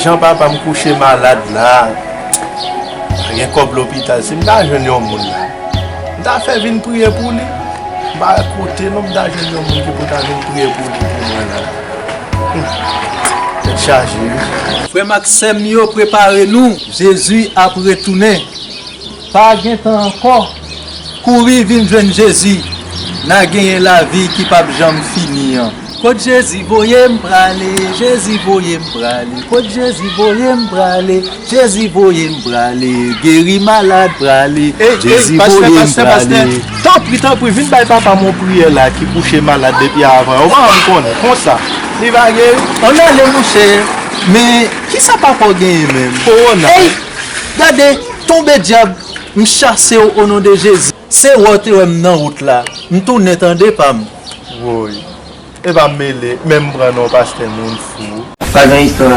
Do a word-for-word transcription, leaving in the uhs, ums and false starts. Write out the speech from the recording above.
Jan papa m kouche malad la, pa gen kòb lopital. Si m ta jwenn yon moun la, m ta fè vin priye pou li. M pa kote non, m ta jwenn yon moun ki pou ta vin priye pou li pou mwen la. Hmm. Tèt chaje wi. Frè m ak sè m yo, prepare nou, Jezi ap retounen. Pa gen tan ankò. Kouri vin jwenn Jezi. N a genyen lavi ki p ap janm fini an. Kot Jezi voye m prale, Jezi voye m prale. Kot Jezi voye m prale, Jezi voye m prale. Geri malad prale, Jezi voye m prale. Tanpri, tanpri, vin bay papa m yon priyè la ki kouche malad depi avan. Ou pa janm konnen, konsa. Li va geri. Ann ale, monchè. Men, kisa papa w genyen menm? Kowona. Ey! Gade, tonbe dyab, m chase w o non de Jezi. Se wè w te wè m nan wout la. M tounen tande pa m. Woy. E pa m mele, men m pran non pastè moun fou. Pa gen istwa.